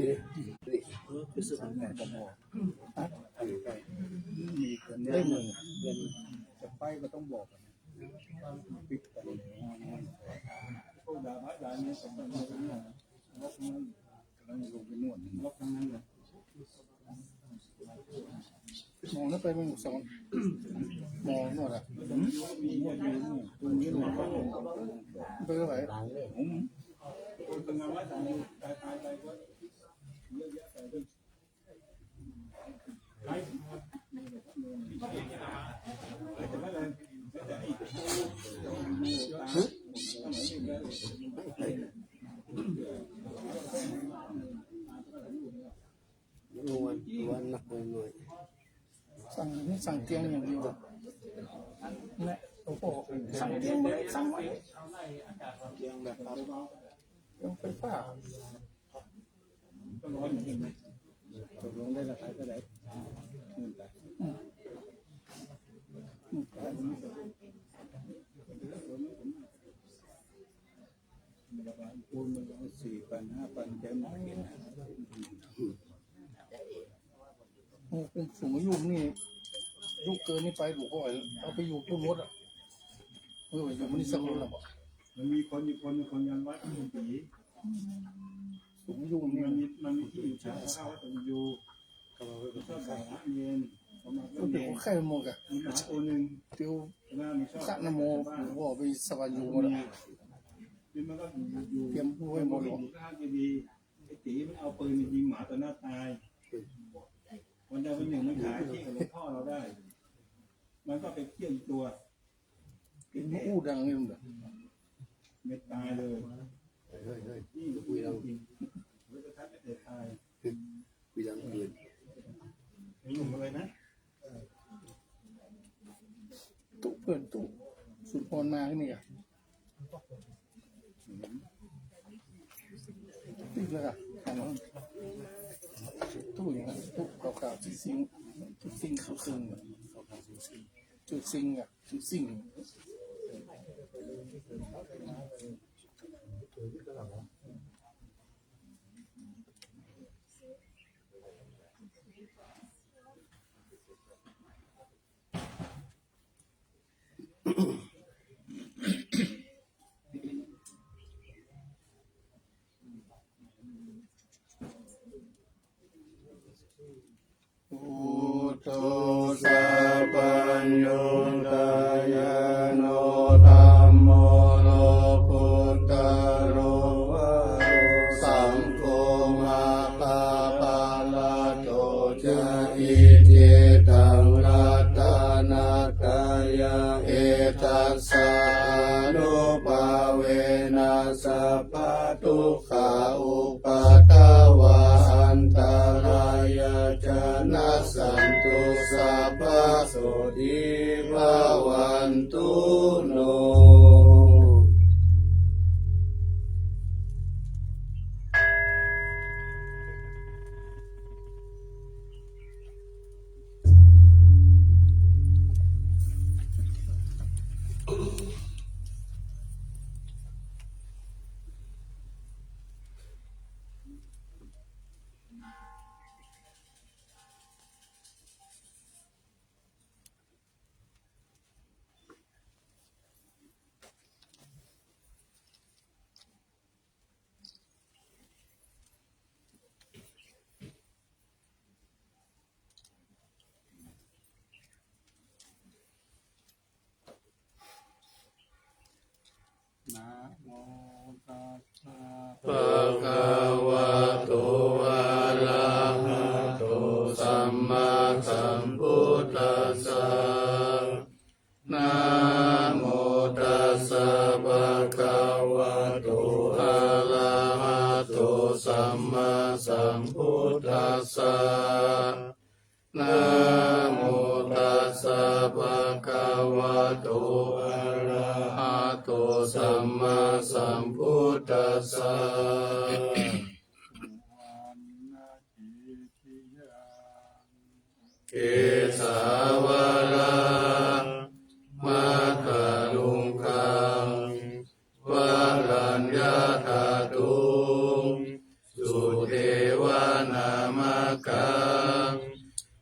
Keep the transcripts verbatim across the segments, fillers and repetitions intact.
นี่ นี่ คือสุดแปดกระบอก ฮะ มีเงิน ได้หมื่น เงิน จะไปก็ต้องบอกกัน ปิดกัน พวกดาบาดาเนี่ย สองพันห้าร้อย กำลังลงไปนวด นกทั้งนั้นเลย หมอนั่นไปเมืองสอง หมอนวดอ่ะ ไปเท่าไหร่ วัน วันหนักหน่อย สั่ง สั่งเตียงอย่างเดียว เนี่ย โอ้โห สั่งเตียงมา สั่งมา เตียงแบบ เตียงไฟฟ้า ตกลงได้ราคาเท่าไหร่ อืม อืม สี่พัน ห้าพัน แกไม่เห็นนะ โอ้ คนสูงอายุนี่ ยุคเกินนี่ไปหลวงพ่อ เอาไปอยู่ที่วัดอ่ะ เออ อยู่มันนี่สักคนละบ่ มันมีคนอยู่คนหนึ่ง คนงานวัดเป็นผี สูงอายุนี่ มันมี มันมีที่อยู่ ชาวบ้านวัดอยู่ ก็เป็นคนไข้หมดอ่ะ มีหมาตัวหนึ่ง เตียว นะ มันชอบ ขะนะโม หลวงพ่อไปสวรรค์อยู่หมดอ่ะ มันก็อยู่ เตรียมผู้ไว้หมดหรอ อยู่ข้างเจดีย์ ไอ้ตีมันเอาปืนยิงหมาตัวหน้าตาย วันใดวันหนึ่งมันขายที่กับหลวงพ่อเราได้ มันก็ไปเที่ยวอีกตัว มันอู้ดังนี่มันแบบ ไม่ตายเลย เฮ้ย เฮ้ย นี่ คุยเรา จริงๆ มันจะทัดไม่เตะตาย คุยดังเกิน ไอ้หนุ่มอะไรนะ ตุ๊เพื่อนตุ๊ สุนทรมาที่นี่อ่ะ ตุ๊แล้วอ่ะ ตุ๊อย่างนั้น ตุ๊ขาวๆ ตุ๊ซิง ตุ๊ซิง ตุ๊ซิง ตุ๊ซิงอ่ะ ตุ๊ซิง Buddho sabbaññutañāṇo dhammo lokuttaro varo saṅgho maggaphalaṭṭho ca iccettaṃ ratanattayā etassa ānubhāvena sabbadukkhā upaddavā antarāyā ca nassantu sabbasotthī bhavantu no. นะโมตัสสะ ภะคะวะโต อะระหะโต สัมมาสัมพุทธัสสะ นะโมตัสสะ ภะคะวะโต อะระหะโต สัมมาสัมพุทธัสสะ นะโมตัสสะ ภะคะวะโต อะระหะโต สัมมาสัมพุทธัสสะ kesāvalāmakkhaluṅgaṃ varaññātatuṃ, sudevā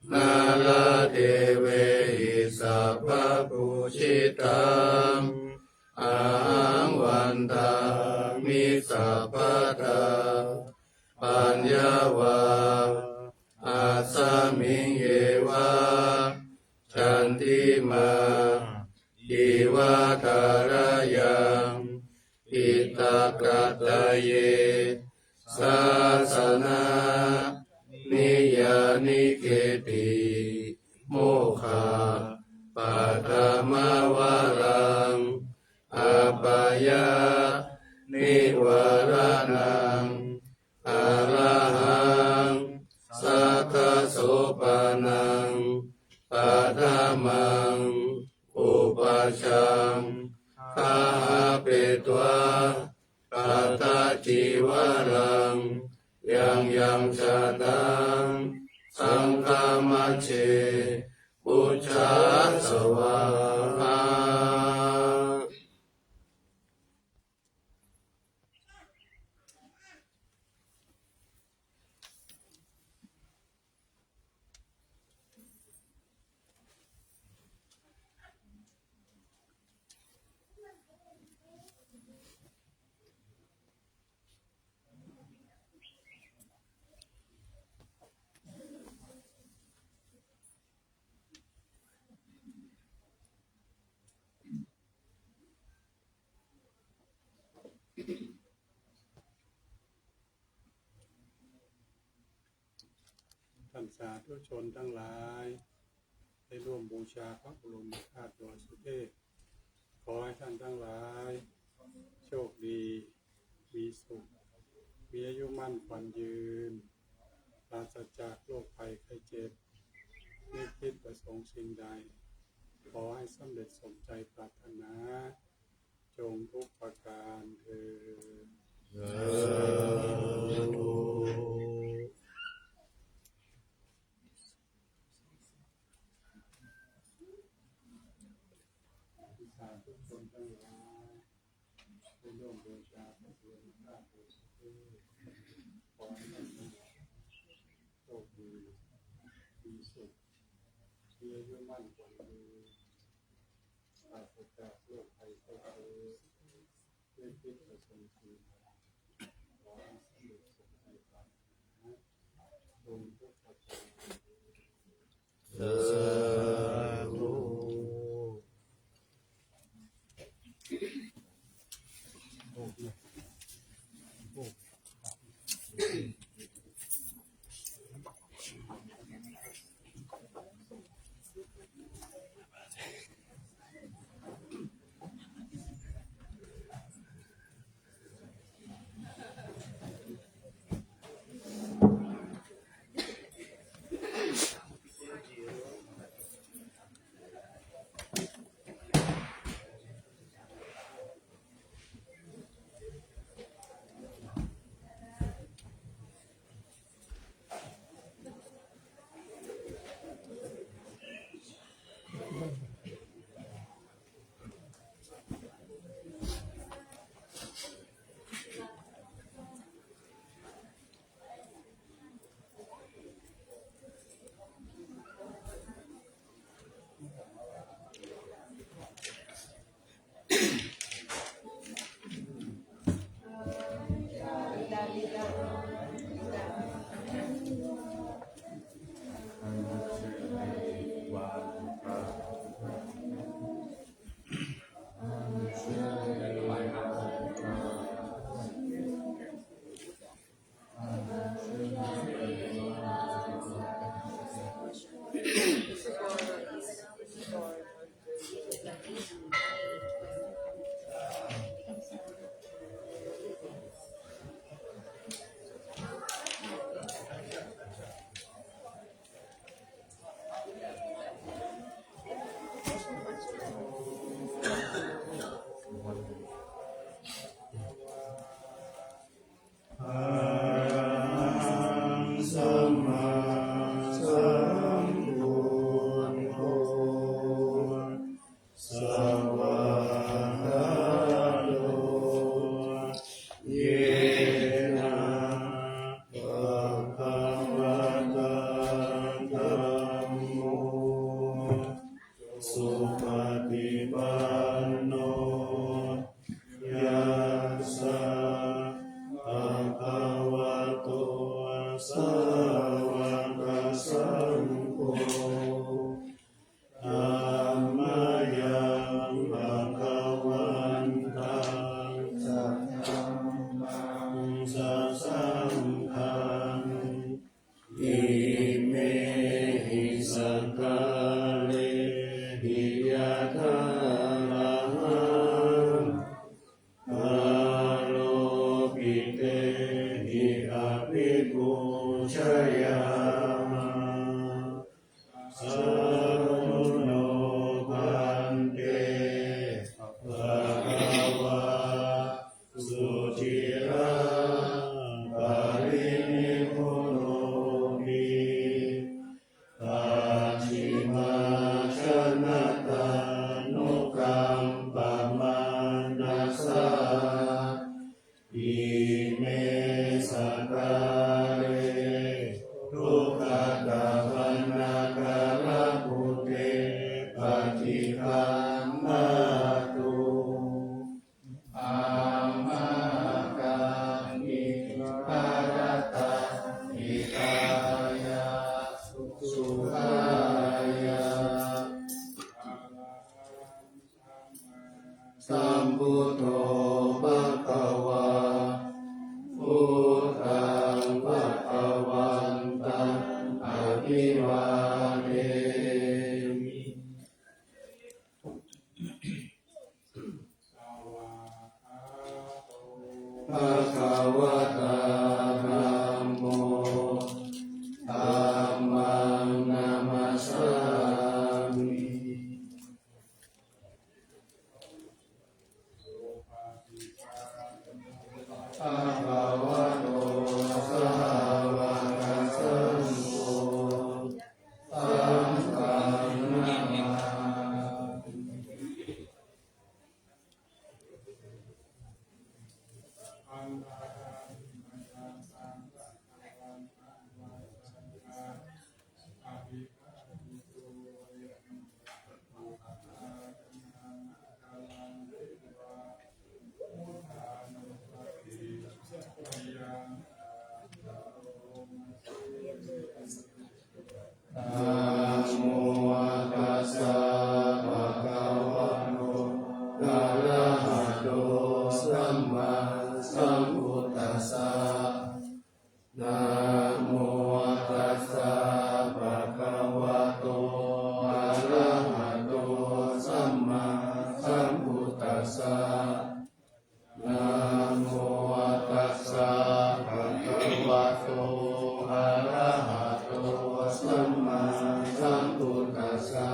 Nāradevehi sabbapūjitaṃ, ahaṃ vandāmi sabbadā. Paññā vā asmiṃ yeva candimā iva tharayaṃ, hitakataye sāsanā niyyānike'ti mokkhapatham varaṃ apāyanivāraṇaṃ. Arahaṃ sakko paṭhamapādaṃ paṭhamaṃ upajjhaṃ gahapetvā pattacīvaraṃ, yaṃ yaṃ jātaṃ saṅghamajjhe pūjasvā. ท่านสาธุชนทั้งหลาย ได้ร่วมบูชาพระบรมธาตุดอยสุเทพ ขอให้ท่านทั้งหลาย โชคดี มีสุข มีอายุมั่นขวัญยืน ปราศจากโรคภัยไข้เจ็บ นึกคิดประสงค์สิ่งใด ขอให้สำเร็จสมใจปรารถนา จงทุกประการเทอญ สาธุ สาธุชนทั้งหลาย ได้ร่วมบูชาพระบรมธาตุดอยสุเทพ ขอให้ท่านทั้งหลาย โชคดี มีสุข มีอายุมั่นขวัญยืน ปราศจากโรคภัยไข้เจ็บ ด้วยพิษประสงค์สิ่งใด ขอให้สำเร็จสมใจปรารถนา จงทุกประการเทอญ สาธุ Thank you. pūjayāma. Sādhu no bhante, bhagavā suciraṃ parinibbutopi, pacchimājanatānukampamānasā, ime sakkāre duggatapaṇṇākārabhūte paṭikkamantu. Amhākaṃ iddhibhārattaṃ hitāya sukhāya. Sambuddho bhagavā, buddhaṃ bhagavantaṃ abhivādemi. Bhagavatā dhammo, dhammaṃ namassāmi. Bhagavato sāvakasaṅgho, saṅghaṃ namāmi. Namo tassa bhagavato arahato sammāsambuddhassa. Namo tassa bhagavato arahato sammāsambuddhassa. Namo tassa bhagavato arahato sammāsambuddhassa.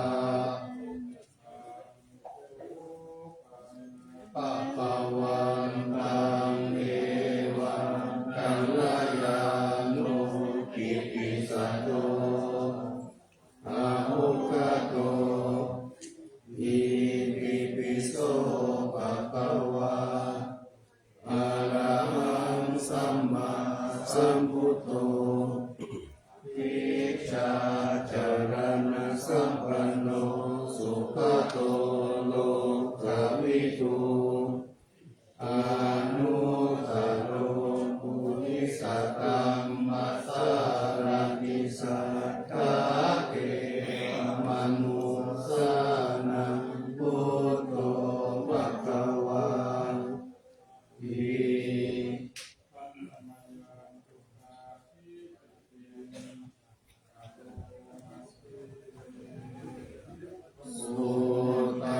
Bhagavantaṃ evaṃ kalyāṇo kittisaddo abbhuggato, itipi so bhagavā arahaṃ sammāsambuddho, vijjācaraṇasampanno sugato lokavidū, anuttaro purisadammasārathi satthā devamanussānaṃ buddho bhagavāti. Sutvā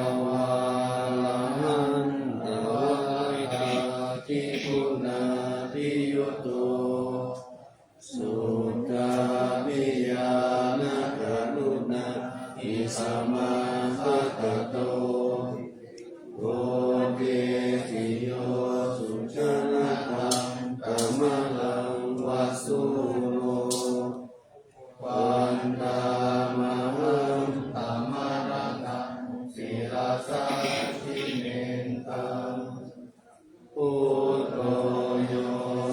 arahanto vārāhiguṇābhiyutto, suddhābhiñāṇakarūṇābhisamāgatatto, bodhesi yo sujanataṃ kamalaṃ va sūro, vandāmahaṃ tamarataṃ sirasā jinendaṃ. Buddho yo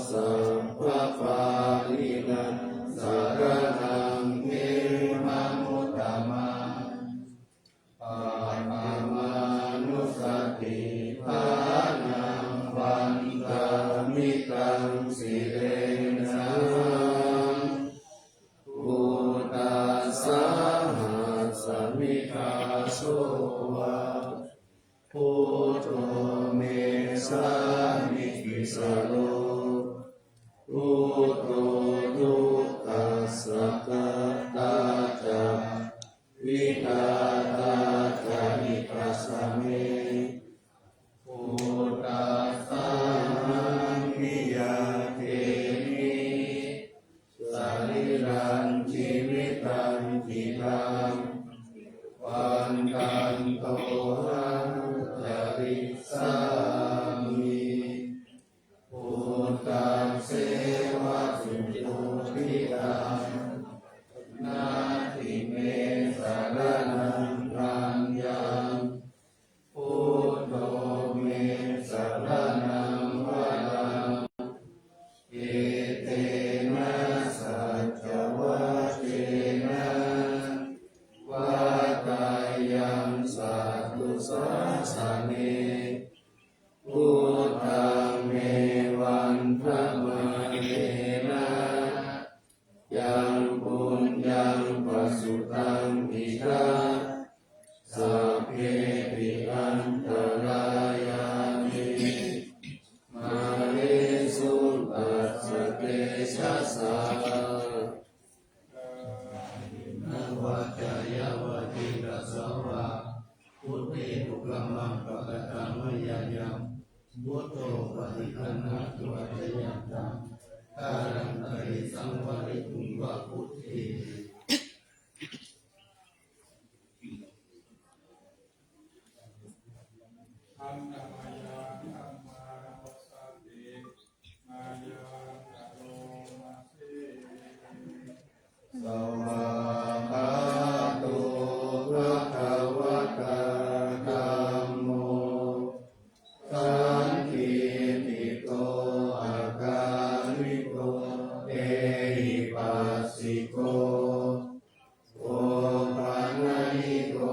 sabbapāṇīnaṃ saraṇaṃ khemamuttamaṃ, pañcamānussatipāṇaṃ vandāmi taṃ sirenahaṃ. Buddhassāhasmi dāso va, buddho me sāmikissaro, buddho duk Kāyena vācāya va cetasā vā, buddhe kukammaṃ pakataṃ mayā yaṃ, buddho paṭiggaṇhatu accayantaṃ, kālantare saṃvarituṃ va buddhe. Handa mayaṃ dhammaṃ passati, mayaṃ karomasi. Svākkhāto bhagavatā dhammo, sandiṭṭhiko akāliko ehipassiko, opanayiko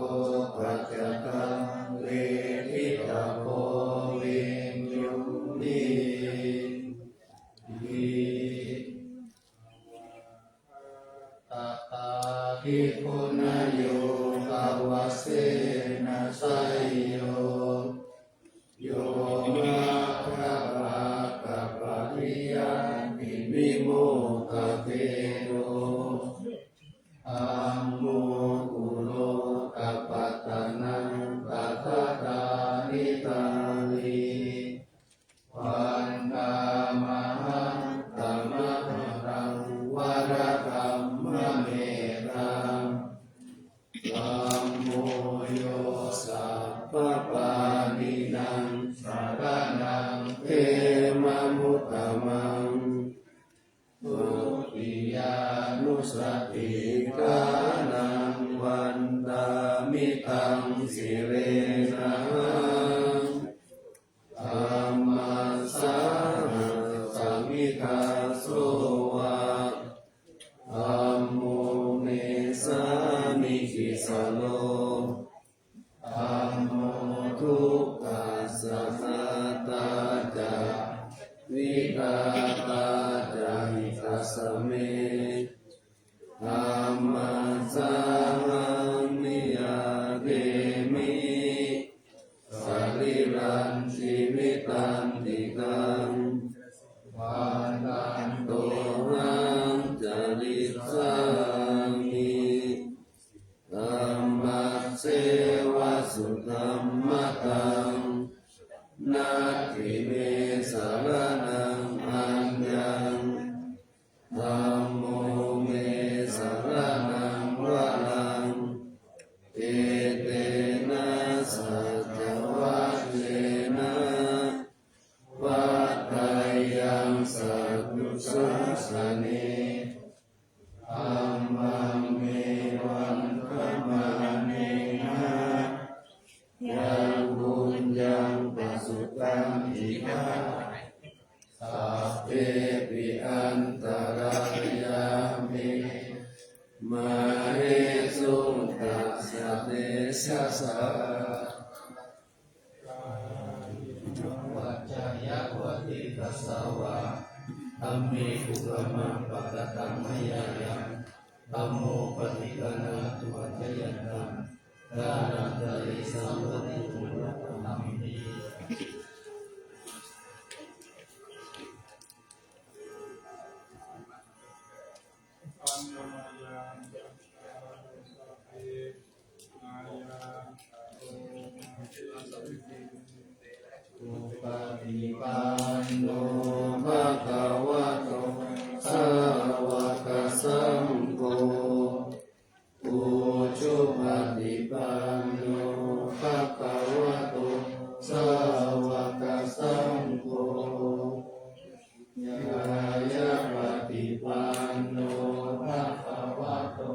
paccattaṃ veditabbo viññūhīti. Tathāpi guṇayogavasena seyyo, yo maggapākapariyattivimokkhabhedo, dhammo kulokapatanā tathātā diṭṭhāni. Vandāmahaṃ tamaharaṃ varadhammametaṃ. Dhammo yo sabbapāṇīnaṃ saraṇaṃ khemamuttamaṃ. Dutiyānussatiṭṭhānaṃ vandāmi taṃ sirenahaṃ. Dhammassāhasmi dāso va, dhammo me sāmikissaro. Dhammo dukkhassa ghātā ca, vidhātā ca hitassa me. Dhammassāhaṃ niyyādemi sarīrañjīvitañcidaṃ. Vandantohaṃ carissāmi dhammasseva sudhammataṃ. Natthi me saraṇaṃ aññaṃ, dhammo me saraṇaṃ varaṃ. Etena saccavajjena vaḍḍheyyaṃ satthu sāsane. Dhammaṃ me vandamānena yaṃ puññaṃ pasutaṃ idha, sabbepi antarāyā me māhesuṃ tassa tejasā. Kāyena vācāya va cetasā vā, dhamme kukammaṃ pakataṃ mayā yaṃ, dhammo paṭiggaṇhatu accayantaṃ, kālantare saṃvarituṃ va dhamme. Supaṭipanno bhagavato sāvakasaṅgho, ujupaṭipanno bhagavato sāvakasaṅgho, ñāyapaṭipanno bhagavato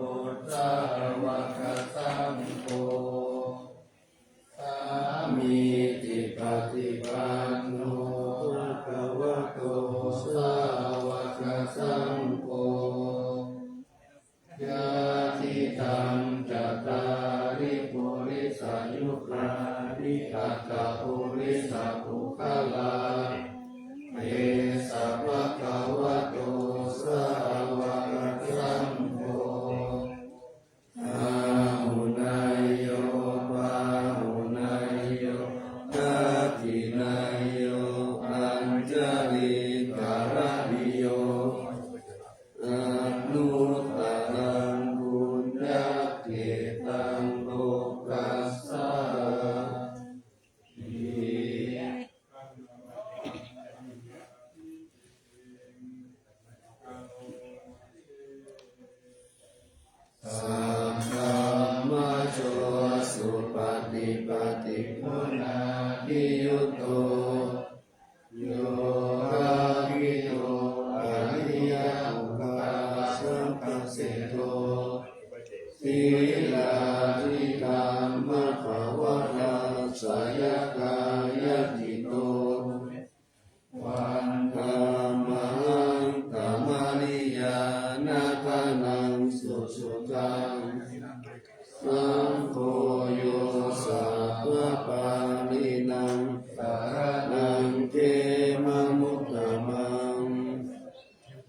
sāvakasaṅgho, sāmīcipaṭipanno bhagavato sāvakasaṅgho, yadidaṃ cattāri purisayugāni aṭṭha purisapuggalā, esa bhagavato sāvakasaṅgho, āhuneyyo pāhuneyyo dakkhiṇeyyo añjalikaraṇīyo, Sīlādidhammapavarāsayakāyacitto vandāmahaṃ tamariyāna gaṇaṃ sujutaṃ. Saṅgho yo sabbapāṇīnaṃ saraṇaṃ khemamuttamaṃ.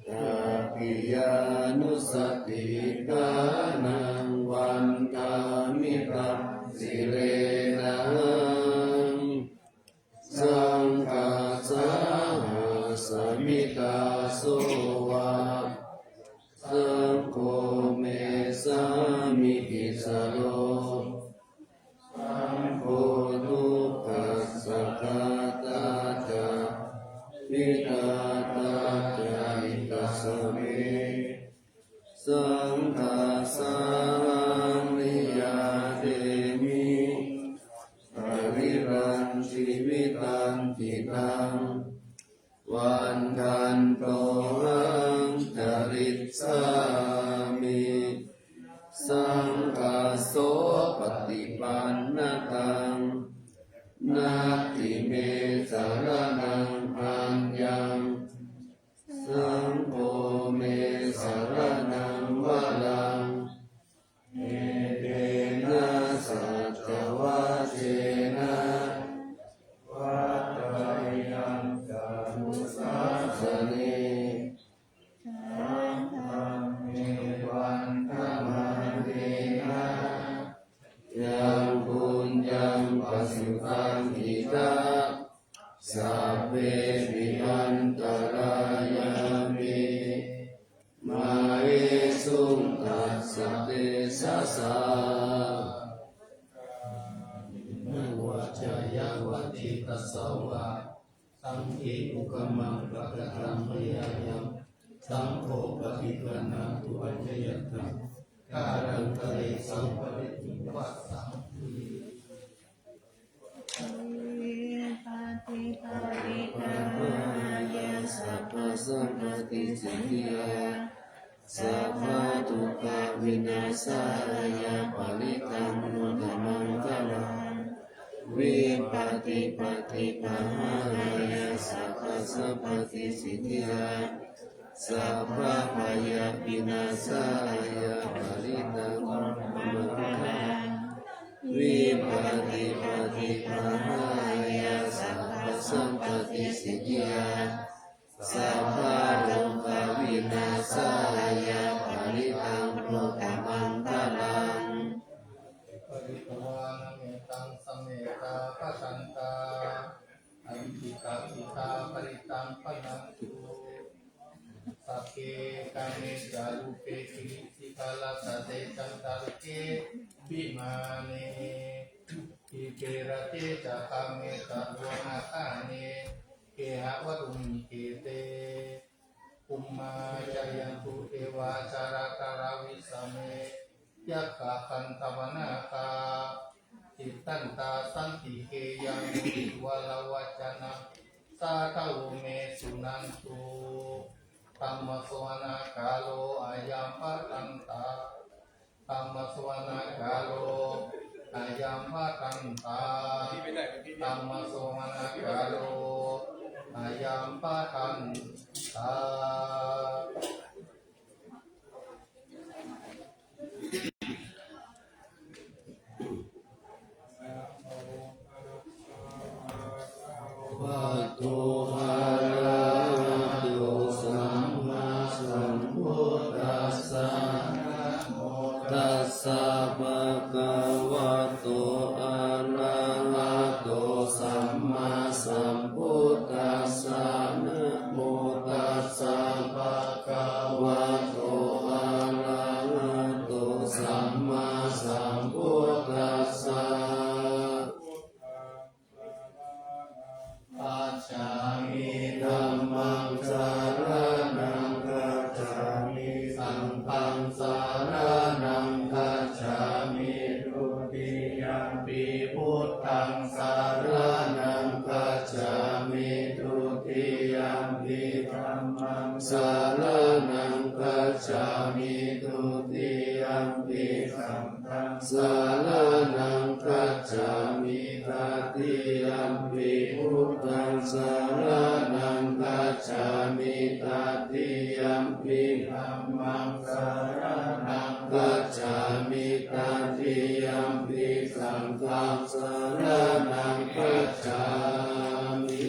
Tatiyānussatiṭṭhānaṃ vandāmi taṃ sirenahaṃ. Saṅghassāhasmi dāso va, saṅgho me sāmikissaro. Saṅgho dukkhassa ghātā ca vidhātā ca hitassa me. Saṅghassāhaṃ niyyādemi sarīrañjīvitañcidaṃ. Vandantohaṃ carissāmi saṅghassopaṭipannataṃ. Natthi me saraṇaṃ aññaṃ, saṅgho me saraṇaṃ varaṃ. Etena saccavajjena vaḍḍheyyaṃ sabbasāsane. Saṅghaṃ me vandamānena yaṃ puññaṃ pasutaṃ idha, sabbepi antarāyā me māhesuṃ tassa tejasā. Navācāya vajitassa vā, saṅghe kukammaṃ pakataṃ mayā yaṃ, saṅgho paṭiggaṇhatu accayantaṃ, kālantare saṃvarituṃ va saṅghe. Vipattipaṭibāhāya sabbasampattisiddhiyā, sabbadukkhavināsāya parittaṃ brūtha maṅgalaṃ. Vipattipaṭibāhāya sabbasampattisiddhiyā, sabbabhayavināsāya parittaṃ brūtha maṅgalaṃ. Vipattipaṭibāhāya sabbasampattisiddhiyā, sabbarogavināsāya parittaṃ brūtha maṅgalaṃ. Pharitvāna mettaṃ samettā bhadantā, avikkhittacittā parittaṃ bhaṇantu. Sagge kāme ca rūpe girisikharataṭe cantalikkhe vimāne, dīpe raṭṭhe ca gāme taruvanagahane gehavatthumhi khette, bhummā cāyantu devā jalathalavisame yakkhagandhabbanāgā, tiṭṭhantā santike yaṃ munivaravacanaṃ sādhavo me suṇantu. Dhammassavanakālo ayambhadantā. Dhammassavanakālo ayambhadantā. Dhammassavanakālo ayambhadantā. Bhagavato arahato sammāsambuddhassa. Namo tassa bhagavato arahato sammāsambuddhassa. Namo tassa bhagavato arahato sammāsambuddhassa. Gacchāmi. Dhammaṃ saraṇaṃ gacchāmi. Saṅghaṃ saraṇaṃ gacchāmi. Dutiyampi buddhaṃ saraṇaṃ gacchāmi. Dutiyampi dhammaṃ saraṇaṃ gacchāmi. Dutiyampi Dhammaṃ saraṇaṃ gacchāmi. Tatiyampi saṅghaṃ saraṇaṃ gacchāmi.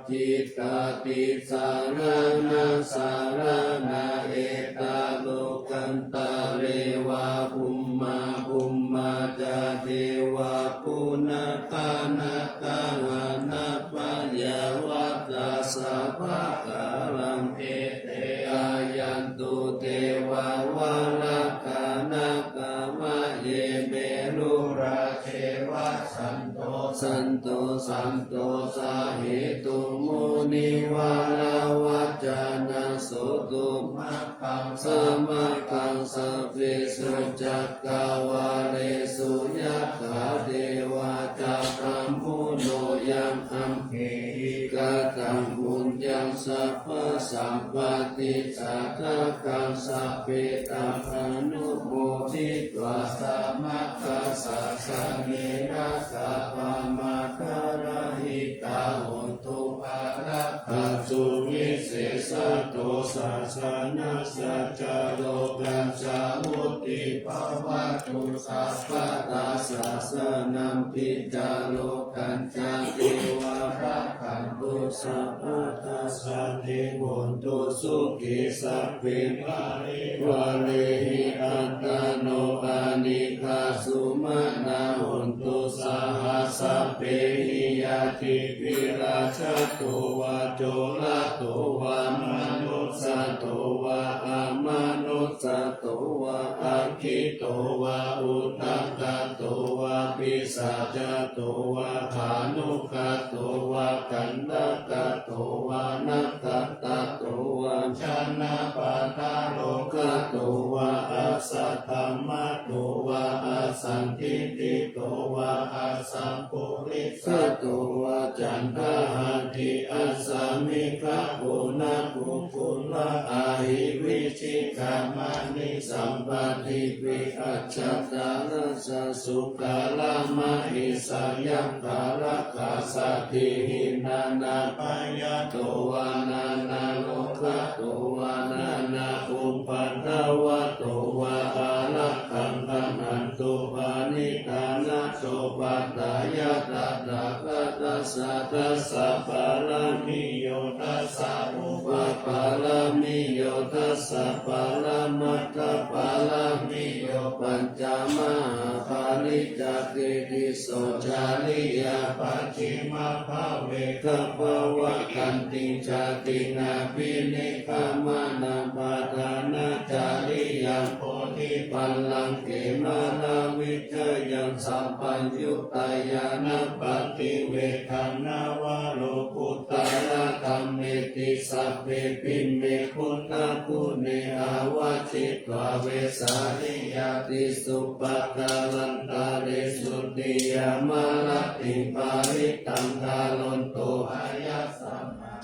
Cittaṃ tisaraṇaṃ saraṇā, etta lokantare va bhummā, bhummā ca devā bhunnakā nāgā, hanappayāvattā sabbakāraṃ, ete āyantu devā valakā nāgā, maye melurājeva santo, santo santosahetuṃ munivaravacanaṃ sotumā kaṃ samaggaṃ sabbesu cakkavāḷesu yathā devā ca brahmuno yaṃ amhehi kataṃ puññaṃ sabbasampattidāyakaṃ sabbe taṃ anumoditvā samaggāsasane rakkhaṃ pamādarahitā hontu ārāk kha suvisesato sāsanassa ca lokassa vuḍḍhī bhavatu sabbadā. Sāsanampi ca lokañca devā rakkhantu sabbadā. Sadā hontu sukhī sabbe parivārehi attano anīghā sumanā hontu saha sabbehi ñātibhi. Rājato vā corato vā manussato vā amanussato vā aggito vā udakato vā pisācato vā khāṇukato vā kaṇṭakato vā nakkhattato vā janapadarogato vā asaddhammato vā asandiṭṭhito vā asappurisato vā caṇḍahatthiassamigagoṇakukkuraahivicchikamaṇi sabbadhi pī ajjattaracchasūkaramahisayakkharakkhasādīhi nānābhayato vā nānārogato vā nānāupaddavato vā ārakkhaṃ gaṇhantu parittaṃ. Natthupādāya tathāgatassa dasa pāramiyo dasa upapāramiyo dasa paramatthapāramiyo pañca mahāpariccāge tisso cariyā pacchimabhave gabbhāvakkantiṃ jātiṃ abhinikkhamanaṃ padhānacariyaṃ bodhipallaṅke māravijayaṃ sabbaññutañāṇappaṭivedhaṃ navalokuttaradhammeti sabbepime buddhaguṇe āvajjitvā vesāliyā tīsu pākārantaresu tiyāmarattiṃ parittaṃ karonto āyasmā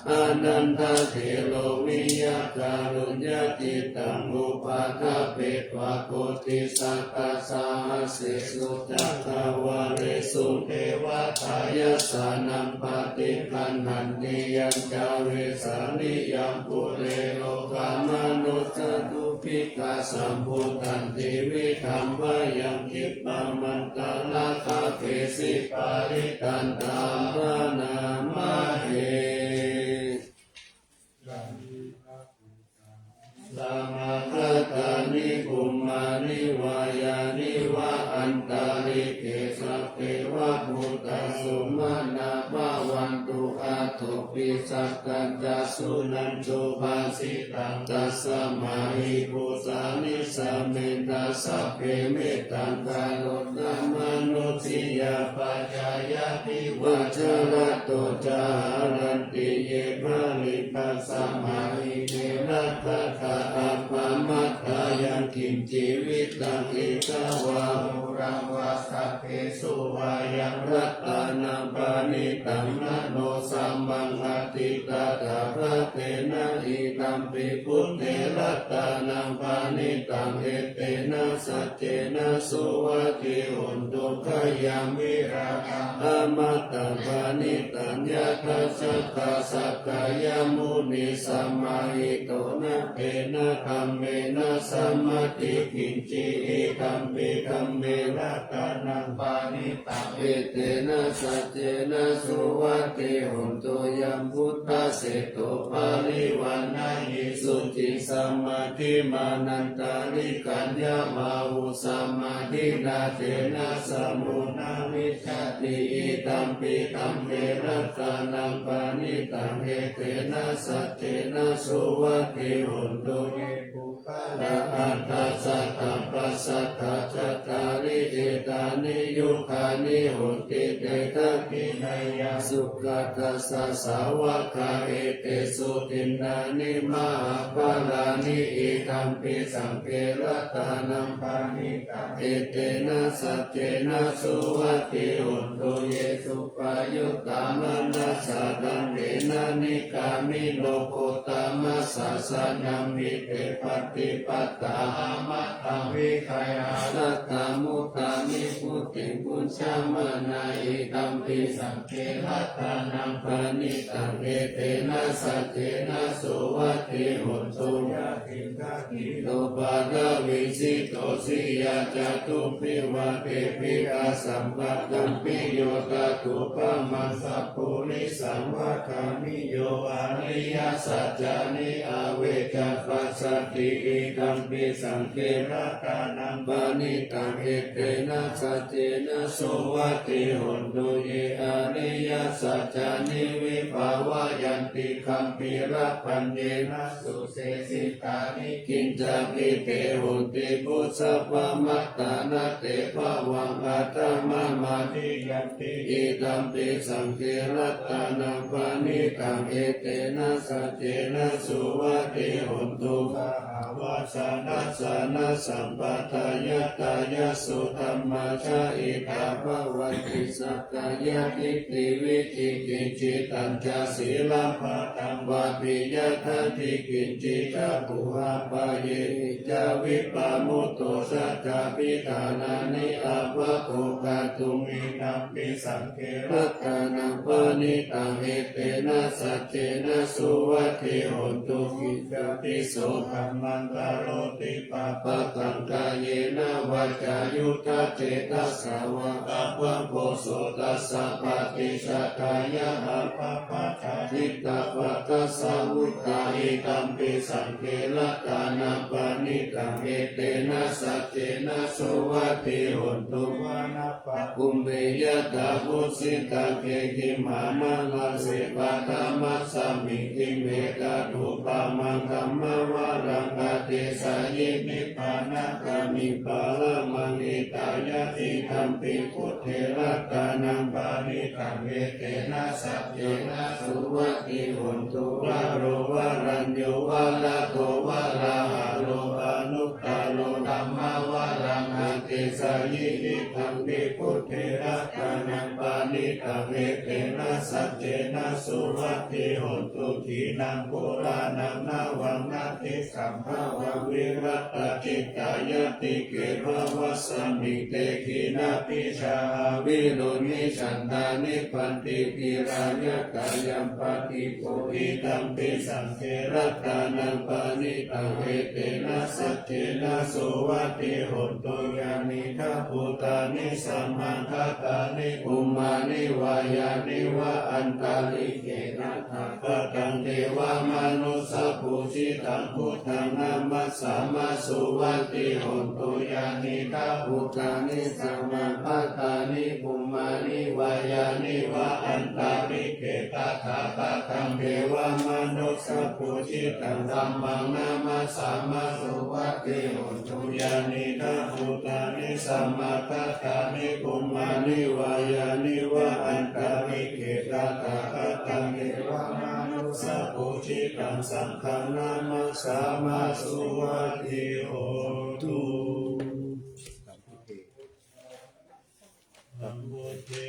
Ānandatthero viya kāruññacittaṃ upaṭṭhapetvā koṭisattasahassesu cakkavāḷesu devatā yassāṇaṃ paṭiggaṇhanti yañca vesāliyaṃ pure rogāmanussadubbhikkhasambhūtantividhaṃ bhayaṃ khippamantaradhāpesi parittaṃ taṃ bhaṇāma he. Samāgatāni bhummāni vā yāni va antalikkhe sabbeva bhūtā sumanā bhavantu athopi sakkacca suṇantu bhāsitaṃ. Tasmā hi bhūtā nisāmetha sabbe mettaṃ karotha mānusiyā pajāya divā ca ratto ca haranti ye baliṃ. Tasmā hi ne rakkhatha appamattā yaṅkiñci vittaṃ idha vā huraṃ vā saggesu vā yaṃ ratanaṃ paṇītaṃ na no samaṃ atthi tathāgatena idha Idampi buddhe ratanaṃ paṇītaṃ, etena saccena suvatthi hotu. Khayaṃ virāgaṃ amataṃ paṇītaṃ, yadajjhagā sakyamunī samāhito, na tena dhammena samatthi kiñci, idampi dhamme ratanaṃ paṇītaṃ, etena saccena suvatthi hotu. Yambuddhaseṭṭho parivaṇṇayī suciṃ, samādhimānantarikaññamāhu, samādhinā tena samo na vijjati, idampi dhamme ratanaṃ paṇītaṃ, etena saccena suvatthi hotu. Ye puggalā aṭṭha sataṃ pasatthā, cattāri etāni yugāni honti, te dakkhiṇeyyā sugatassa sāvakā, etesu dinnāni mahapphalāni, idampi saṅghe ratanaṃ paṇītaṃ, etena saccena suvatthi hotu. Ye suppayuttā manasā daḷhena, nikkāmino gotamasāsanamhi, te pattipattā amataṃ vigayha, laddhā mudhā nibbutiṃ bhuñjamānā, idampi saṅghe ratanaṃ paṇītaṃ, etena saccena suvatthi hotu. Yādidakkhiṇo paṭhaviṃ sito siyā, catubbhi vātebhi asampatam, piyo tathūpamaṃ, sappurisaṃ vadāmi, yo ariyasaccāni avecca passati, idampi saṅghe ratanaṃ paṇītaṃ, etena saccena suvatthi hotu. Ye ariyasaccāni vibhāvayanti, gambhīrapaññena sudesitāni, kiñcāpi te honti bhusappamattā, na te bhavaṃ aṭṭhamamādiyanti, idampi saṅghe ratanaṃ paṇītaṃ, etena saccena suvatthi hotu. Sahāvassa dassanassampadañātā, yā suddhamā jahitā bhavanti, sakkāyadiṭṭhi vicikicchitañca, sīlabbataṃ vāpi yadatthi kiñci, cakkhuṃ appayihi ca vippamutto, sattapi ṭhānāni appagopātuṃ, idampi saṅghe ratanaṃ paṇītaṃ, etena saccena suvatthi hotu. Kiñcāpi so dhammaṃ karoti pāpakaṃ, kāyena vācāyuda cetasā vā, pāpakko so tassa paṭicchadāya, appamādā diṭṭhapadassa vuttā, idampi saṅghe ratanaṃ paṇītaṃ, etena saccena suvatthi hotu. Vanappagumbe yathā phussitagge gimhānamāse, paṭhamasmiṃ gimhe tathūpamaṃ dhammavaraṃ, adesayi nibbānagāmiṃ paramaṃ hitāya, idampi buddhe ratanaṃ paṇītaṃ, etena saccena suvatthi hotu. Varo varaññū varado varāharo, anuttaro dhammavaraṃ adesayi, idampi buddhe ratanaṃ paṇītaṃ, etena saccena suvatthi hotu. Khīṇaṃ purāṇaṃ navaṃ natthi sambhavaṃ, virattacittāyatike bhavasmiṃ, te khīṇabījā avirūḷhichandā, nibbanti dhīrā yathāyampadīpo, idampi saṅghe ratanaṃ paṇītaṃ, etena saccena suvatthi hotu. Yānīdha bhūtāni samāgatāni, bhummāni vā yāni va antalikkhe, tathāgataṃ devamanussapūjitaṃ, buddhaṃ namassāma suvatthi hotu. Yānīdha bhūtāni samāgatāni, bhummāni vā yāni va antalikkhe, tathāgataṃ devamanussapūjitaṃ, dhammaṃ namassāma suvatthi hotu. Yānīdha bhūtāni samāgatāni, bhummāni vā yāni va antalikkhe, tathāgataṃ devamanussapūjitaṃ, saṅghaṃ namassāma suvatthi hotu. Sambuddhe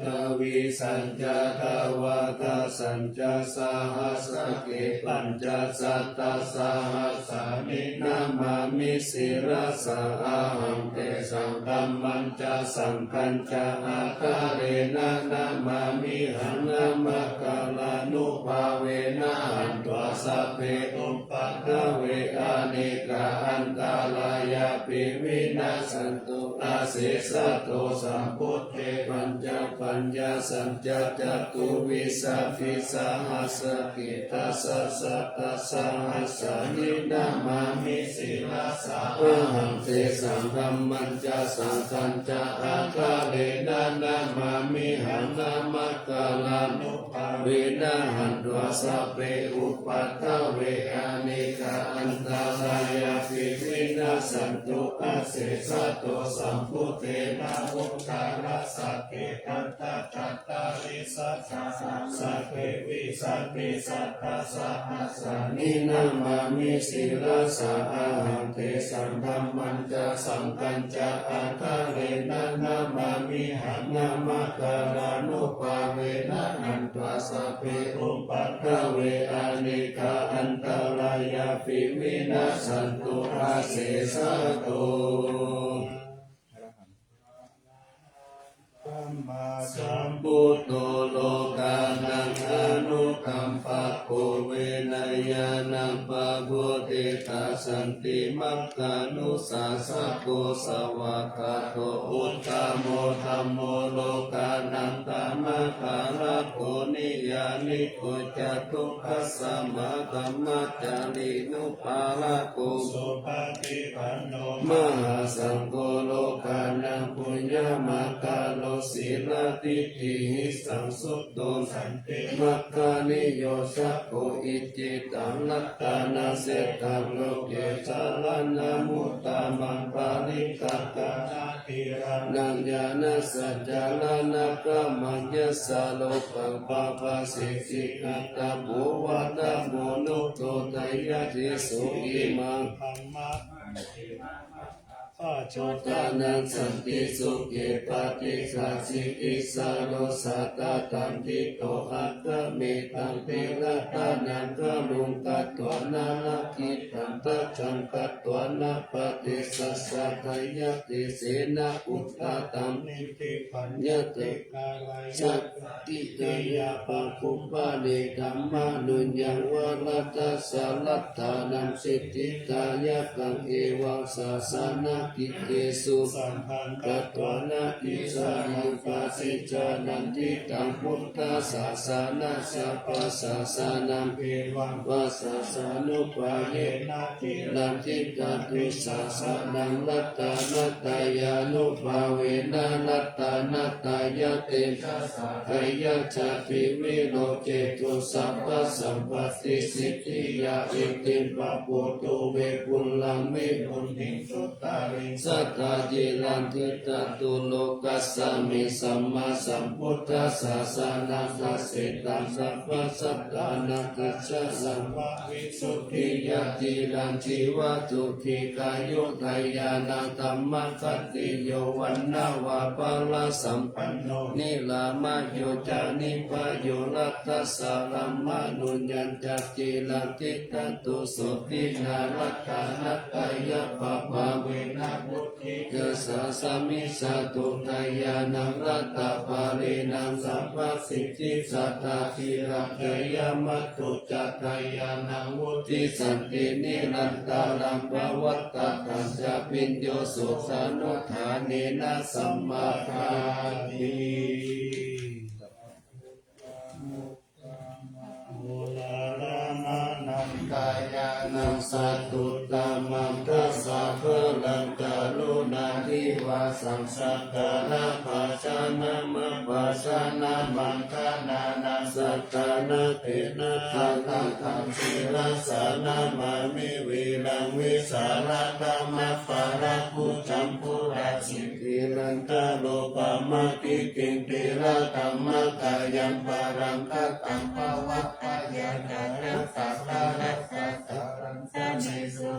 Dvīsañca dvādasañca sahassake pañcasatasahassāni namāmi sirasā ahaṃ. Tesaṃ dhammañca saṅghañca ādarena namāmihaṃ. Namakārānubhāvena hantvā sabbe upaddave anekā antarāyāpi vinassantu asesato. Sambuddhe pañcapaññāsañca catuvīsatisahassake dasasatasahassāni namāmi sirasā ahaṃ. Tesaṃ dhammañca saṅghañca ādarena namāmihaṃ. Namakārānubhāvena hantvā sabbe upaddave anekā antarāyāpi vinassantu asesato. Sambuddhe navuttarasate aṭṭhacattāḷīsasahassake vīsatisatasahassāni namāmi sirasā ahaṃ. Tesaṃ dhammañca saṅghañca ādarena namāmihaṃ. Namakārānubhāvena hantvā sabbe upaddave anekā antarāyāpi vinassantu asesato. Sammāsambuddho lokānaṃ anukampako vinayanapabodhitatā santimānanusāsako svākkhāto uttamo dhammo lokānaṃ dhammakārako niyyāniko ca dukkasmā dhammacarīnupārako supaṭipanno mahāsaṅgho lokānaṃ puññamakālo sīladiṭṭhihi saṃsuddo santimakkhariyosako iccettaṃ ratanaseṭṭhaṃ loke saraṇamuttamaṃ parittaṃ. Ānātirānañca caraṇakammaṃ yassa lokaṃ pabhāseti attabhuva dhammo nutto tayatiso imaṃ dhammaṃ paccuddanaṃ santisukhe paṭiggassati issaro sattadandito. Akkamidaṃ tirattanaggaruṃ katvāna rakkhittaṃ taccaṃ katvāna paṭissaddhāya tejena udataṃ iddhibhāsati. Kālajjhā kittayā pakubbalī dhammanuyaṃ varadaccha ratanaṃ siddhitāyakaṃ evaṃ sāsanakiccesu saṅghaṃ katvāna issaraṃ pasijānanti taṃ buddhasāsanassa pasāsanaṃ evaṃ vā sāsanupāyena tirattiṃ tatusāsanaṃ ratanattayānubhāvena ratanattayatejasā tejasā jayajjhā tividho citto sampattisiddhiyā iddhībhiṃ pūto vepullaṃ vidhutthiṃ suttariṃ sadā cirattiṃ tato lokasmiṃ sammāsambuddhasāsanaṃ dasetaṃ sabbasattānaṃ ajjhayaṃ visuddhiyā ciraṃ jīvatu dīghāyukāyānaṃ dhammakkhattiyo vaṇṇavapālasampanno nirāmayo ca nibhāyo laddhasaraṃ mānusyañca ciraṃ tiṭṭhatu sotthinā ratanattayabhāvena buddhi ca sāsamiṃ jātu jayānaṃ ratapālīnaṃ sabbasiddhi sadā ciraṃ jayamatthu ca jayānaṃ vuḍḍhisattī nirantaraṃ pavattataṃ ca bhiyyo sotthanudhānena samādhāti. Uḷārāmaṇaṃ kalyāṇaṃ sādhuttamaṃ dasabalaṃ karuṇādivāsaṃ sakkārabhāshanamabhāshanamaṅgalānaṃ sattannatenatthaṃ sirasā namāmi vīraṃ vīsaladdhammaparakūjambulasiddhi nantarūpamatiṭṭhiṃ tirattamakayaṃ pāraṃ kataṃ pavattayāna sattārassa saraṃ sanesu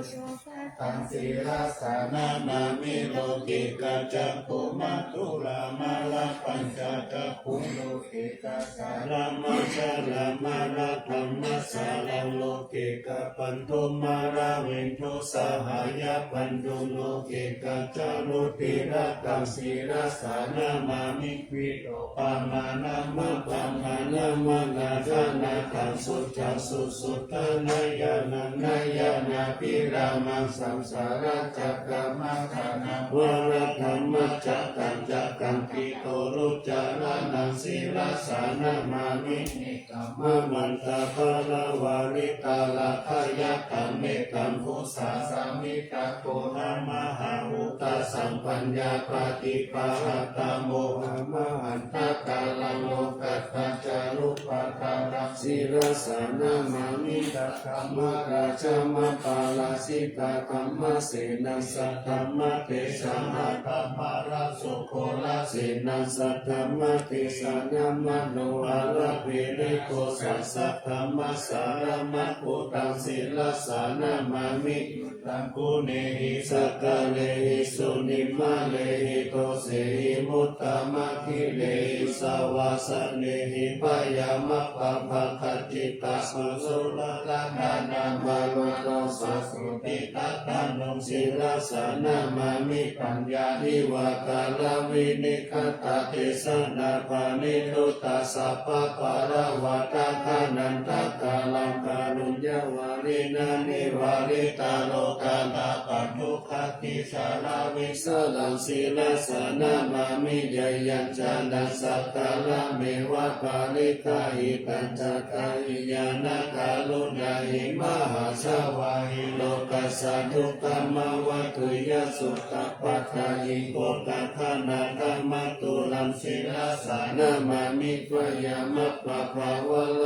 taṃ sirasā namāmi. Lokikaccakkhumā thūlā mālā pañca cakkhuṃ, lokikassāramā jalā mālā dhammasāraṃ, lokikabbandhū māravindo sahāya bandhuṃ, lokikañca ruddhirataṃ sirasā namāmi. Vīto pamāṇaṃ appamāṇaṃ anādānatthaṃ, succaṃ susuddhaṃ ñāṇānaṃ ñāṇābhirāmaṃ, saṃsārasakkamiṃ ṭhānaṃ varadhammacakkaṃ, cakkaṃ ṭhito luccakaraṇaṃ sirasā namāmi. Nekkhammamantaparamāritahatthayakkhaṃ, mettambusāsami taṃ koṇḍaṃ mahābhūtasamphaṇṇaṃ, paṭipahātamohamahantā ṭhānaṃ lokadhātu ca rūpadhāraṃ sirasā namāmi. Saddhammarattamappaṇṇarasamabalaṃ, jitakammasenaṃ saddhammatejaṃ, aṭṭhamārasukurasenaṃ saddhammatejena, mārasenā mahantīnaṃ saddhammassāraṃ, athāraṃ sabbabhūtaṃ sirasā namāmi. Taṃ guṇehi sakkārehi jutimantehi, dosehi muktamakkhilehi, savāsanehi byāmappabhāga, jitasaṅgho rakkhaṇattamāraṃ, sirasā namāmi. Paññāhi vācā viññāhi katā, desanā paṇidhī tassa bhavātabbaṃ, ānandakāraṃ kāruññavāsinā, nivārītā lokadhātu khantīsaraṃ, vīsaraṃ sirasā namāmi. Yañca naṃ sakkārameva pariggāhi, tañca tayena kāruññahi, mahāsavāhi lokassa dukkhamāva tūya suttā. Paccayiṃ pokkhagānāttamāturaṃ sirasā namāmi. Byāmappabhāvaṃ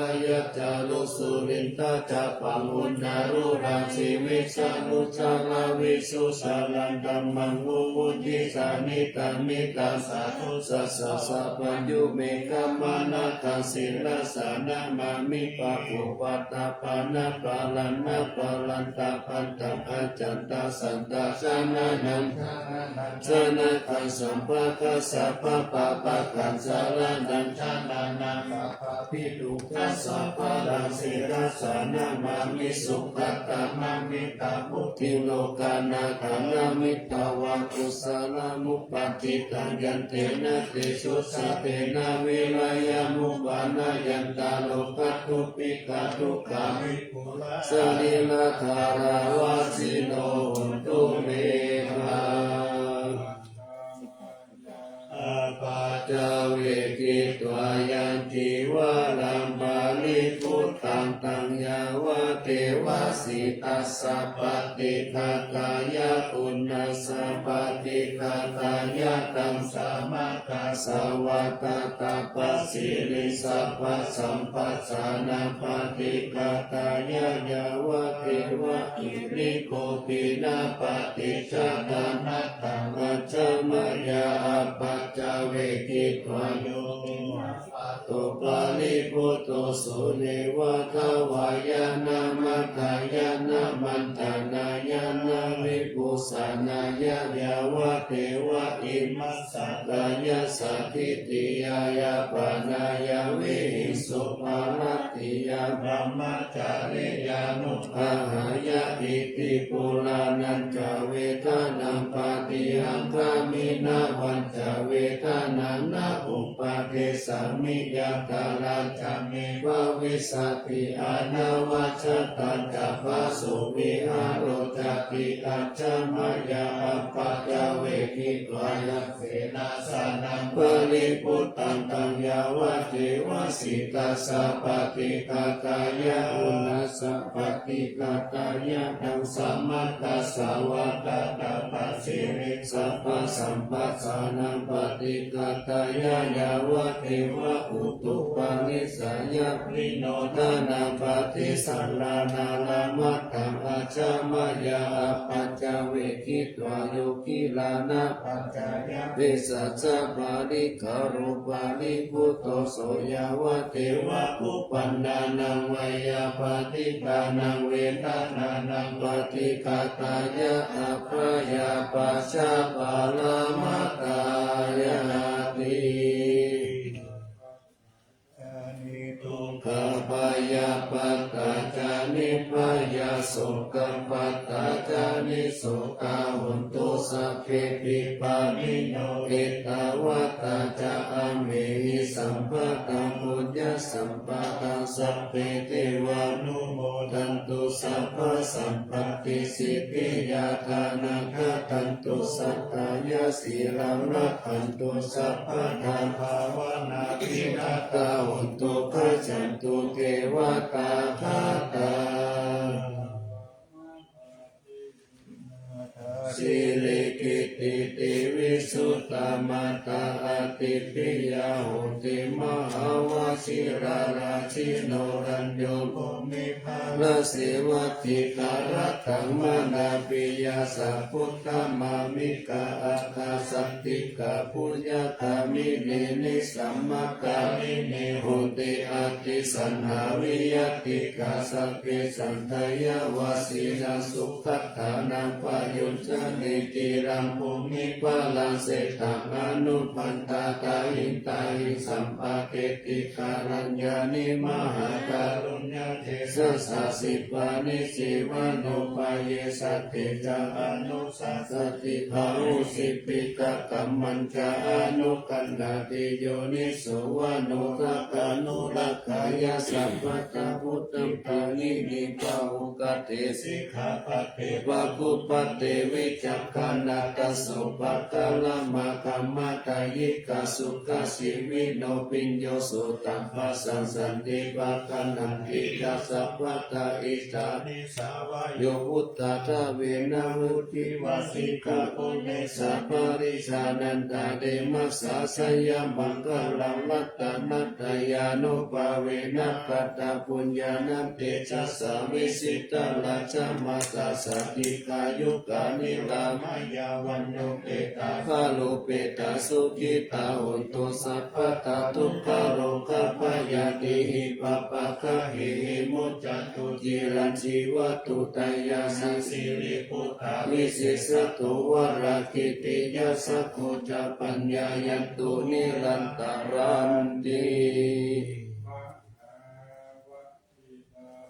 ca rājā lohitassapaṃ, uṅgāruṃ āsi vīsaruciraṃ visuddhasīlaṃ, dhammaṃ mumucciṃsu niyyānikaṃ sādhussāsanaṃ, sabbaññuṃ me khaṃ manataṃ sirasā namāmi. Pāpūpaṭṭhapāṇābhāraṃ nābhāraṃ tappataṃ accayantaṃ, santacchānānaṃ janānaṃ janakaṃ, sabbattha sabbapāpakaṃ jānānaṃ jānānaṃ, sabbadukkhasabaraṃ sirasā namāmi. Sukhātaṃ maṃ mittaṃ vuḍḍhiṃ lokānaṃ adhaṃ nāmitvā, kusalamuppaṭṭhitaṃ yantena tejasā, tena virayaṃ upanayanto, rogā dubhikkhā dukkhā sārīrikadhāraṃvāsino hontu me. Apaccavekkhitvā yaṃ cīvaraṃ paribhuttaṃ, taṃ yāvadeva sītassa paṭighātāya, uṇhassa paṭighātāya, taṃ samaggo āsavā, tattha pāpū siriṃsapā, samphassānaṃ paṭighātāya, yāvadeva hirikopī na paṭicchādanatthaṃ, ajja mayā apaccavekkhitvā, yo piṇḍapāto paribhutto, so neva davāya na madāya na maṇḍanāya na vibhūsanāya, yāvadeva imassa kāyassa ṭhitiyā yāpanāya vihiṃsuparatiyā brahmacariyānuggahāya. Iti purāṇañca vedanaṃ paṭihaṅkhāmi, navañca vedanaṃ na uppādessāmi, yathāladdhaṃ me bhavissati anavajjatā ca phāsuvihāro cāti. Ajja mayā apaccavekkhitvā yaṃ senāsanaṃ paribhuttaṃ, taṃ yāvadeva sītassa paṭighātāya, uṇhassa paṭighātāya, taṃ samaggo āsavā, tattha pāpū siriṃsapā, samphassānaṃ paṭighātāya, yāvadeva utuparissayapaṭividhānaṃ paṭisallānārāmatthaṃ, ajja Mayā āpajja veghitvā yo gilānapaccayabhesajjaparikkhāro paribhutto so yāvadeva kuppannānaṃ veyyābādhikānaṃ vedanānaṃ paṭighātāya abyāpajjhaparamatāyāti. Dukkhā bhayappattā ca nibbhayā sokappattā ca nissokā hontu sabbepi pāṇino. Ettāvatā ca amhehi sambhataṃ puññasampadaṃ sabbe devānumodantu sabbasampattisiddhiyā. Dānaṃ dadantu saddhāya sīlaṃ rakkhantu sabbadā bhāvanābhiratā hontu gacchantu devatāgatā. Sīlī kittitī visuddhā mātā ādippiyā hoti mahāvajirā rājino rañño bhūmi bhāraseva dīgharattaṃ mānāpiyā sakuddamāmikā āgā santikā puññagāminī nisammakāminī honti atthi saṇhā viyattikā sabbe saddhāyavajjino sugatānaṃ payujjhanti ciraṃ bhūmi bhārasetaṃ anuppandā tahiṃ tahiṃ sampāyeti kāraññāni mahākāruñña tejasā sipāni sīvanupāyesate ca anusāsati bāhusi piṭakammacca anugaṇhāti yoniso manorakkhanurakkhāya sabbattha vuḍḍhibhāginī bāhugatī sikkhāpadē bāhubbaṭe vicakkhaṇā tasopakāramakkhamatā yikā sukhajīvino piñño sutaṃ passaṃ santi pakaṭṭhanti ca sabbattha ittha sāvayo vuṭṭhātāvena vuṭṭhivā sikkhāpade sapparijānantaremajjhā jayamaṅgalaṃ ratanattayānubhāvena katapuññānaṃ tejasā vijitārajamātā ca dīghāyukā niramayā vaṇṇupetā balupetā sukhitā hontu sabbadā dukkharogabhayaḍīhi pāpaggahehi muccantu ciraṃ jīvantu dayasā siriputtā visesato varakītiyasakko ca paññāyantu nirantaraṃ ti.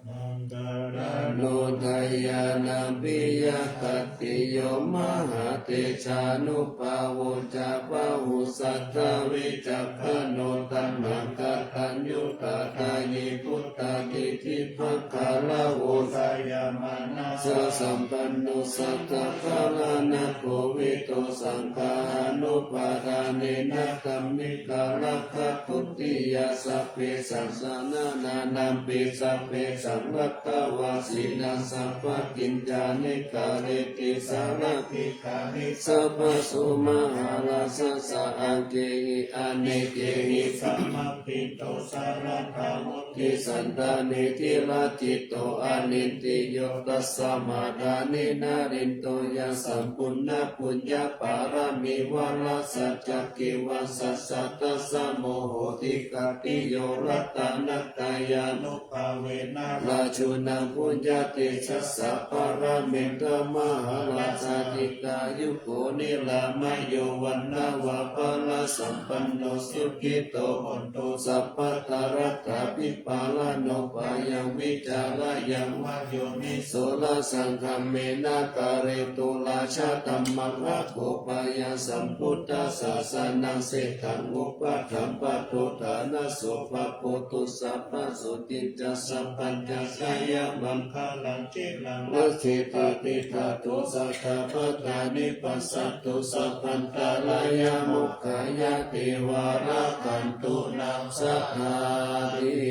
Maṅgalānubhāvena bhiyākātiyo mahātejānubhāvo ca bāhussatthā vicakkhaṇo taṇhaṅkataññutā dāyī puttadīdhibhaṅgarāvo jayamānā ca sampanno satthaṃ galaṇago vīto saṅghānubhāvena dhammikā rakkhā dutiyā sabbesaṃ saṇhānānampi sabbesaṃ laddhā vajiraṃ sabbakicchāni kareti sarabhi kāni sabbaso mahārājassa aṅgehi anekehi samābhitto sarathamutti sandhāni ciraṭhito anindriyo tasmā dāni narindo yaṃ sampuṇṇapuññapāramī vārasaccakivasaṃsa tassa mohodikattiyo ratanattayānu bhāvena rājūnaṃ puññatejasā pāramenta mahārājā dīghāyuko nirāmayo vaṇṇavaṇṇasampanno sukhito hontu sabbadā laddhābhipālano bhayaṃ vītarāyaṃ vā yonisorājaṃ dhammena karetu rājadhammaṃ akopayaṃ sambuddhasāsanaṃ sekaṃ upaṭṭhaṃ pattudānaso pabojithu sabbaso tthitā sabbadhā jayamaṅgalaṃ ciraṃ rakkhetu jindatu sadā pāṇaṃ passato sabbantarāyā mokkhaṃ yā devā rakkhantu naṃ sadāti.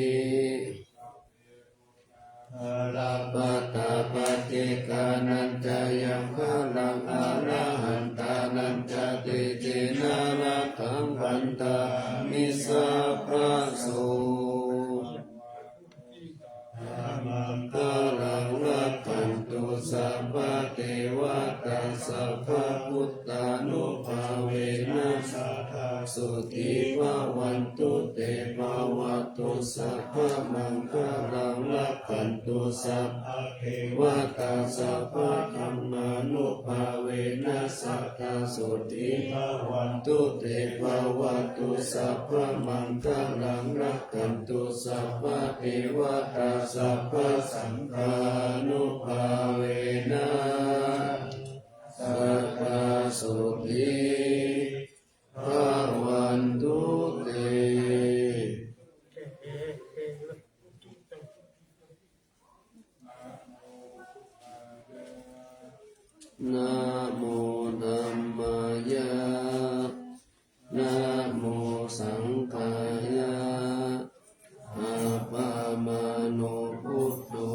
Gaṇapatā paccekānañca yaṃ balaṃ arahantānañca tejena rakkhaṃ bandhāmi sabbaso. Maṅgalaṃ rakkhantu Sabbabuddhānubhāvena sadā sotthī bhavantu te. Bhavatu sabbamaṅgalaṃ, rakkhantu sabbadevatā, sabbadhammānubhāvena sadā sotthī bhavantu te. Bhavatu sabbamaṅgalaṃ, rakkhantu sabbadevatā, sabbasaṅghānubhāvena sadā sotthī bhavantu te. Namo dhammāya, namo saṅghāya. Appamāṇo buddho,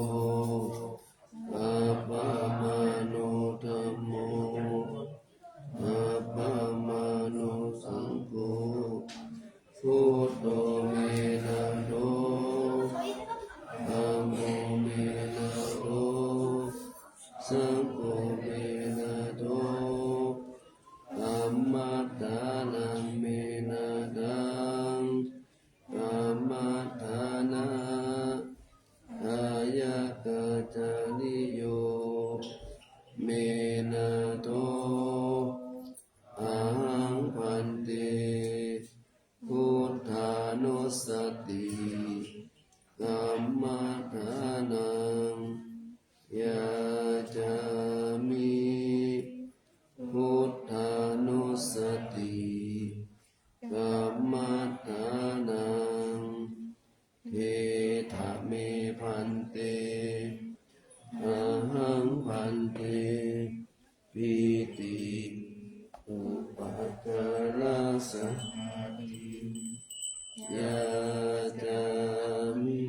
appamāṇo dhammo, appamāṇo saṅgho. Buddho me nātho, dhammo me nātho, saṅgho me nātho, dhammaddhanaṃ me nāthaṃ, dhammaddhana āyakācariyo me nātho. Ahaṃ bhante buddhānussati kammaṭṭhānaṃ yācāmi. Buddhānussati kammaṭṭhānaṃ. Etha me bhante, ahaṃ bhante pīti upācārasamādhiṃ yācāmi.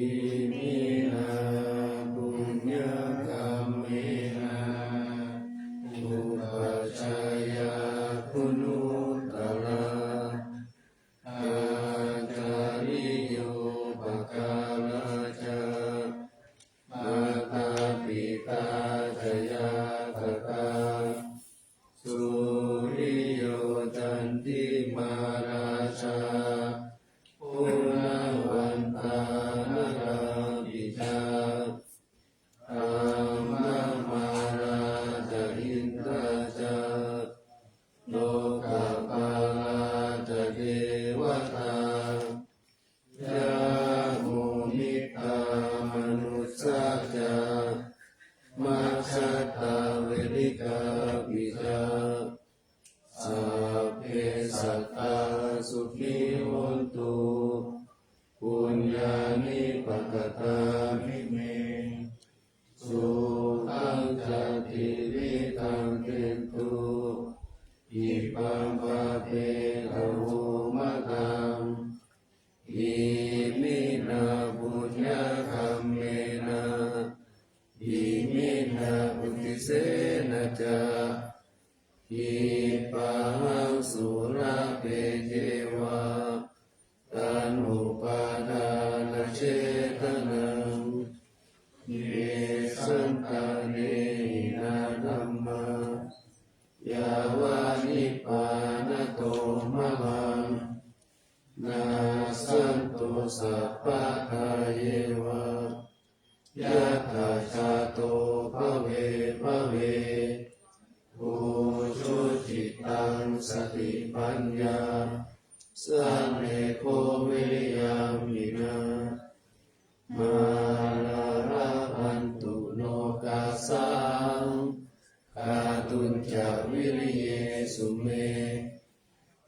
Iminā puññakammena upajjhāyā guṇuttarā, ācariyūpakārā ca mātā pitā ca ñātakā, suriyo candimā rājā, guṇavantā narāpi ca, brahmamārā ca indā ca, lokapālā ca devatā, yamo mittā manussā ca, majjhattā verikāpi ca, sabbe sattā sukhī hontu, puññāni pakatāni me, sukhañca tividhaṃ dentu, khippaṃ pāpetha vomataṃ. Iminā puññakammena, iminā uddisena ca, khippāhaṃ sulabhe ceva, taṇhupādānachedanaṃ. Ye santāne hinā dhammā, yāva nibbānato mamaṃ, nassantu sabbadā yeva, yattha jāto bhave bhave. Ujucittaṃ satipaññā, sallekho viriyamhinā, mārā labhantu nokāsaṃ, kātuñca viriyesu me.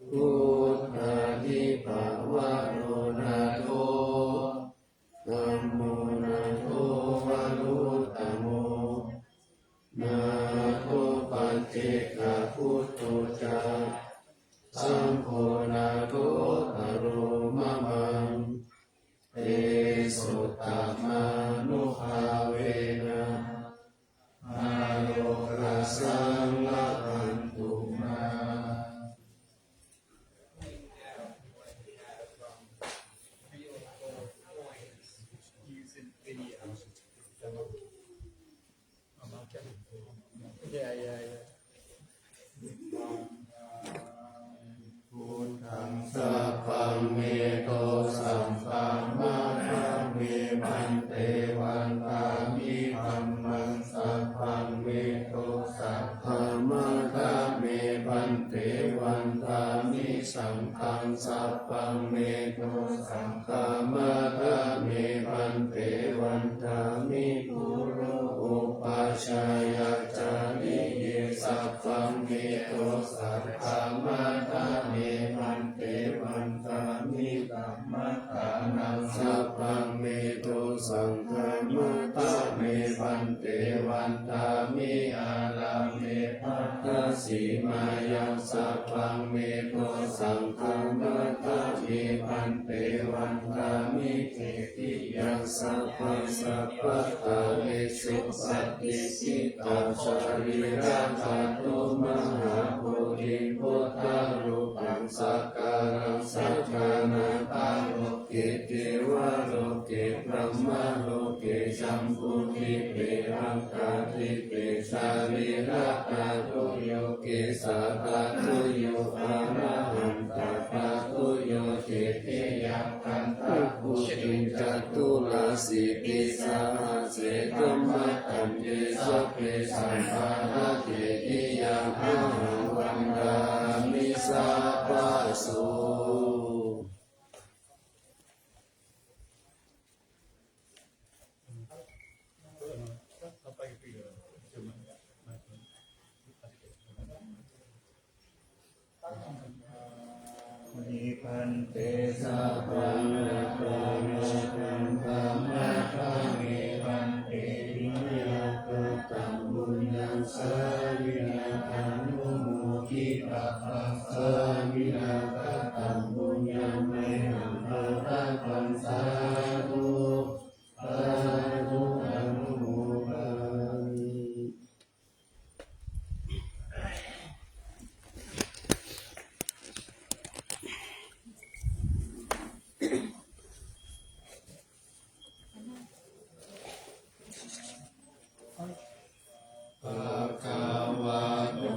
Buddhādhipavaro nātho, dhammo nātho varuttamo, nātho paccekabuddh Sabbaṃ me dosaṃ khamatha me bhante, vandāmi guru upajjhāyācariye. Sabbaṃ me dosaṃ khamatha me bhante, vandāmi kammaṭṭhānaṃ. Sabbaṃ me dosaṃ khamatha me bhante, vandāmi ārāme bhaddasīmāyaṃ. Sabbaṃ me dosaṃ khamatha me bhante, vandāmi cetiyaṃ. Sabbaṃ sabbaṭṭhānesu patiṭṭhitā sārīradhātu mahābodhiṃ buddharūpaṃ sakalaṃ sakkānaṃ paro ke devaloke brahmaloke jambudīpe aṅkādīpe sārīradhātuyo kesādhātuyo arahandhādhātuyo cetiyaṃ gandhakuṭiṃ caturāsītisahassekamaddhante sabbe sabbārakkhe tiyāhaṃ vandāmi sabbaso. นิพันเต สัพพัง อัปปะรา ทัง ขะมาทา เม พันเต วิยา กะตัม ปุญญัง สามินา อนุโมทิตัพพัง สามินา กะตัม ปุญญัง เมหัง อารักขัง สาธุ สาธุ อนุโมทามิ Bhagavato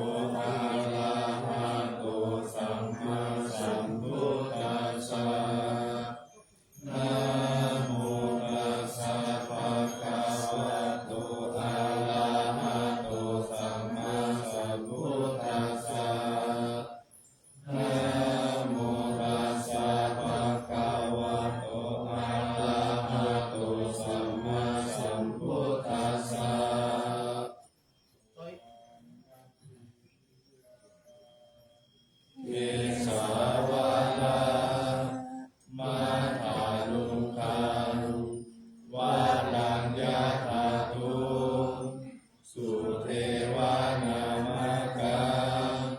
arahato sammāsambuddhassa. Namo tassa bhagavato arahato sammāsambuddhassa. Namo tassa bhagavato arahato sammāsambuddhassa. Kesā vācā madhaluṅgaṃ varaññā dhātuṃ sudevanāmakam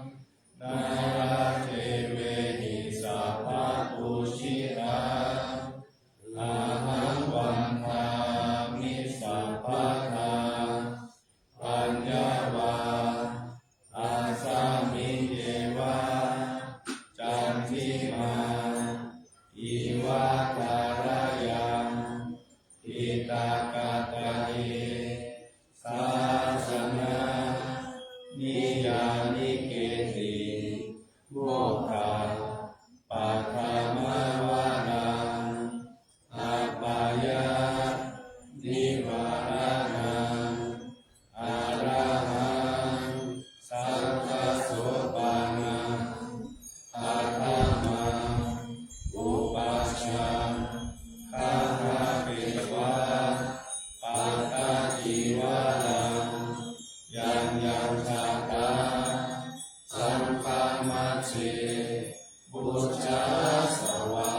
nāradevehi sabbapūjitaṃ ahaṃ vandāmi sabbadā. Paññā vā asmiṃ devā candimā iva thārayaṃ diṭṭhakātaye sāsana niyyānikehi mokkhapaddamavaraṃ apāyanivāraṇaṃ arahaṃ saggasopaṇaṃ aṭṭhamā upasaṅkhametvā pattacīvaraṃ yaṃ yaṃ jātaṃ saṅghamajjhe pūjāsvāha.